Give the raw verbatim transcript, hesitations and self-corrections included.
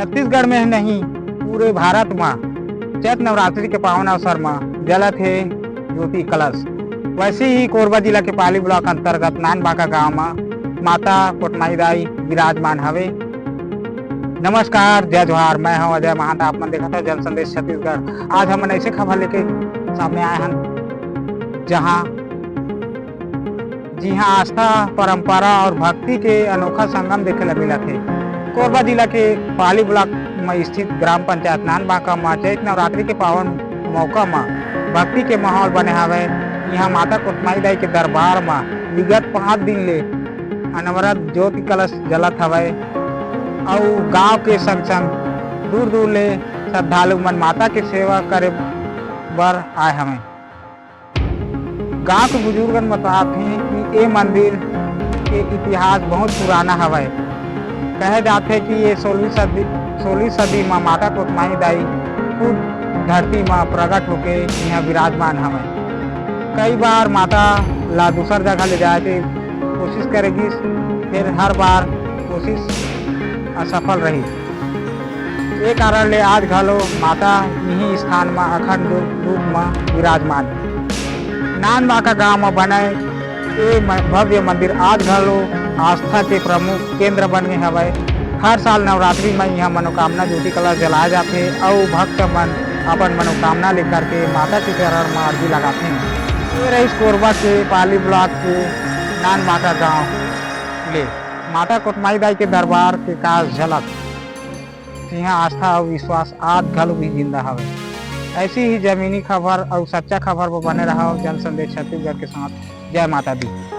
छत्तीसगढ़ में ही नहीं, पूरे भारत म चैत नवरात्रि के पावन अवसर म जलत हे ज्योति कलश। वैसे ही कोरबा जिला के पाली ब्लॉक अंतर्गत नानबांका गांव म माता कोटमाई दाई विराजमान हवे। नमस्कार, जय जोहार, मैं हूं अजय महंत, आप मन देखत हव जन संदेश छत्तीसगढ़। आज हमन ऐसे खबर लेके सामने आए हन, जहां जिहां आस्था, परंपरा और भक्ति के अनोखा संगम देखे ला मिलत हे। कोरबा जिला के पाली ब्लॉक म स्थित ग्राम पंचायत नानबांका म चैत नवरात्रि के पावन मौका म भक्ति के माहौल बने हावय। इहां माता कोटमाई दाई के दरबार म विगत पाँच दिन ले अनवरत ज्योति कलश जलत हवय अउ गांव के संग-संग दूर-दूर ले श्रद्धालु मन माता के सेवा करे बर आए हवय। गांव के बुजुर्गन बताथे कि ए मंदिर के इतिहास बहुत पुराना हवय। कहे जाथे कि ये सोलहवीं सदी, सोलहवीं सदी म माता कोटमाई दाई खुद धरती म प्रकट होके इहां विराजमान हवय। कई बार माता ला दूसर जगह ले जाए के कोशिश करे गिस, फेर हर बार कोशिश असफल रही। ए कारण ले आज घलो माता इही स्थान म अखंड रूप म विराजमान हे। नानबांका गांव म बने ए म-, भव्य मंदिर आज घलो आस्था के प्रमुख केंद्र बन गे हवय। हर साल नवरात्रि म इहां मनोकामना ज्योति कलश जलाए जाथे अउ भक्त मन अपन मनोकामना लेकर के माता के चरण म अर्जी लगाथे। ये रहिस कोरबा के पाली ब्लॉक के नानबांका गांव ले माता कोटमाई दाई के दरबार के खास झलक। जिहां आस्था अउ विश्वास आज घलो भी जिंदा हवे। ऐसी ही जमीनी खबर अउ सच्चा खबर पर बने रहव जन संदेश छत्तीसगढ़ के साथ। जय माता दी।